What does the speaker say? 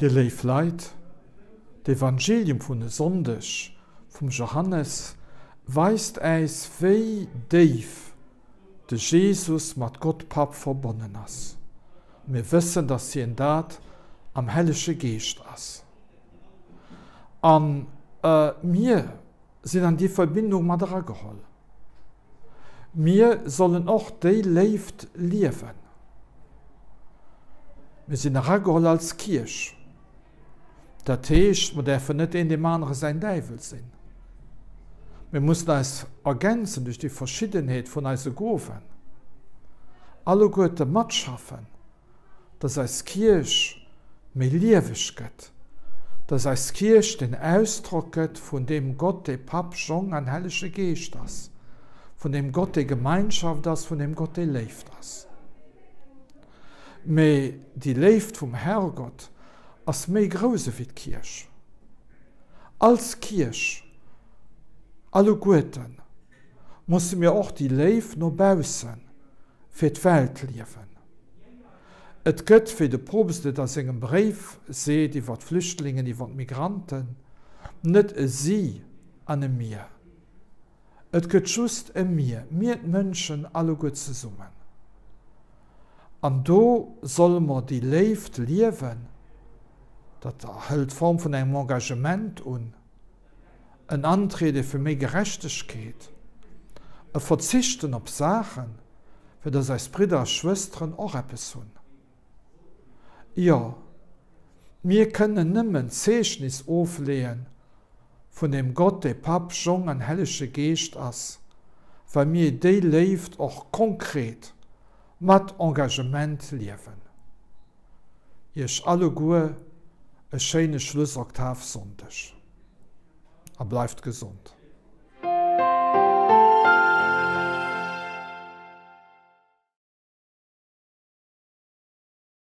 Dir léif Leit, d'Evangelium vun e Sonndeg vum Johannes weist äis wéi déif de Jesus mat Gott Papp verbonnen ass. Mir wëssen, dass hien dat am Hellege Geescht ass. A mir sinn an déi Verbindung mat erageholl. Mir sollen och déi Léift liewen. Mir sinn erageholl als Kierch. Dat heescht, mer däerfen net een deem anere säin Däiwel sinn. Mir mussen eis ergänzen duerch déi Verschiddenheet vun eise Gowen, alleguerte matschaffen, dass eis Kierch méi lieweg gëtt, dass eis Kierch den Ausdrock gëtt vun deem Gott, dee Papp, Jong an Hellege Geescht ass, vun deem Gott, dee Gemeinschaft ass, vun deem Gott, dee Léift ass. Mee déi Léift vum Herrgott ass méi grouss ewéi d'Kierch. Als Kierch, alleguerten, musse mir och déi Léift no bausse fir d'Welt liewen. Et gëtt, wéi de Poopst et a sengem Bréif seet iwwer d'Flüchtlingen, iwwer d'Migranten, net e Si an e Mir. Et gëtt just e Mir, mir d'Mënschen alleguer zesummen. An do solle mer déi Léift liewen, dat hëlt d'Form vun engem Engagement un, en Antriede fir méi Gerechtegkeet, e Verzichten op Saachen, fir dass eis Bridder a Schwësteren och eppes hunn. Jo, mir kënnen nëmmen Zeechnis ofleeën vun deem Gott, dee Papp, Jong an Hellege Geescht ass, wa mir déi Léift och konkret mat Engagement liewen. Iech alleguer e schéine Schlussoktavsonndeg a bleift gesond.